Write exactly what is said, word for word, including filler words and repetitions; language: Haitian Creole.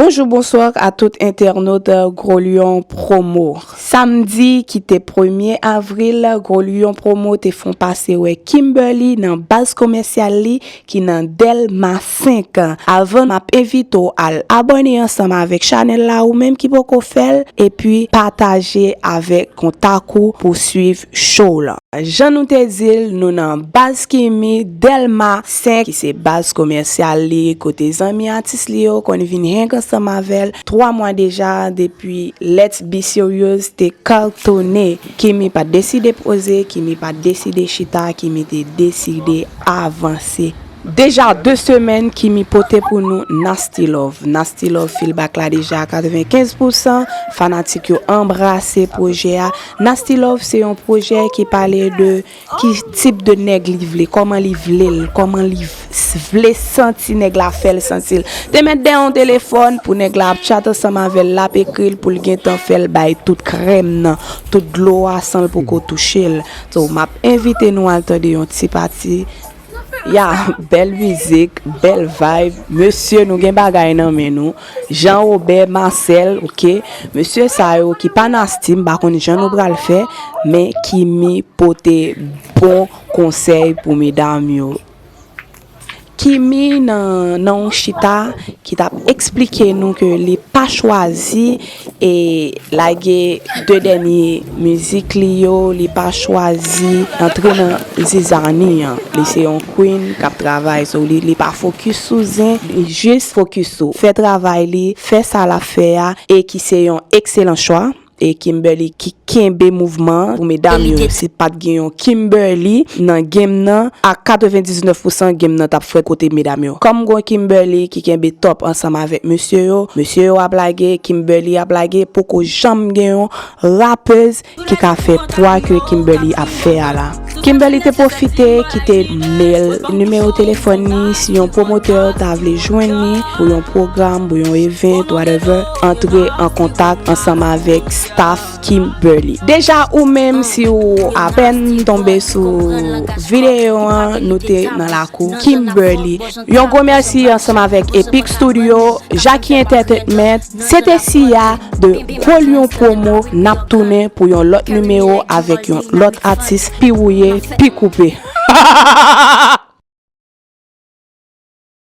Bonjou, bonswa a tout entènot Gwo Lyon Promo. Samdi ki te premye avril, Gwo Lyon Promo te fè yon pase wè Kimberly nan baz komèsyal li ki nan Dèlma senk. Avan, m ap envite w al abòne ansanm avèk chanèl la, ou menm ki poko fè l, epi pataje avèk kontak ou pou swiv show la. Jan nou te di l, nou nan baz Kimi, Dèlma senk, ki se baz komèsyal li, kote zanmi atis li yo konn vin hang ansanm avè l. Twa mwa deja depi Let's Be Serious te katone. Kimi pa t deside poze, Kimi pa t deside chita, Kimi te deside avanse. Deja de semèn Kimi pote pou nou Nasty Love. Nasty Love feedback la deja katrevenkenz pousan. Fanatik yo anbrase pwojè a. Nasty Love se yon pwojè ki pale de ki tip de nèg li vle, kòman li vle l, kòman li v- vle santi nèg la fè l santi l. Te mèt dèyè yon telefòn pou nèg la ap chat ansanm avè l, l ap ekri l pou l gentan fè l bay tout krèm nan, tout dlo a san l poko touche l. So, m ap envite nou al tande yon ti pati. Ya, bèl mizik, bèl vibe. Mesye, nou gen bagay nan men nou. Jean Robert, Marcel, ok. Mesye sa yo ki pa nasty, m pa konn jan nou pral fè, men Kimi pote bon konsèy pou medam yo. Kimi nan, nan yon chita ki t ap eksplike nou ke li pa chwazi e lage de dènye mizik li yo, li pa chwazi antre nan zizani an. Li se yon queen k ap travay, so li, li pa fokis sou zen, li jis fokis sou fè travay li, fè sa l ap fè a, e ki se yon ekselan chwa. E Kimberly ki kenbe mouvman an pou medam yo. Si pa t gen yon Kimberly nan game nan, a katrevendiznèf pousan game nan t ap fè kote medam yo. Kòm gon Kimberly ki kenbe top ansanm avèk mesye yo, mesye yo ap lage, Kimberly ap lage, poko janm gen yon rapèz ki ka fè pwa ke Kimberly ap fè a la. Kimberly te pwofite kite mail, nimewo telefòn ni, si yon pwomotè ta vle jwenn ni pou yon pwogram, pou yon event, whatever, antre an kontak ansanm avèk staff Kimberly. Deja ou menm si ou apèn tonbe sou videyo an, nou te nan lakou Kimberly. Yon gwo mèsi ansanm avèk Epic Studio, Jackie Entertainment, se te Siya de Gwo Lyon Promo, n ap tounen pou yon lòt nimewo avèk yon lòt atis pi wouye, pi koupe.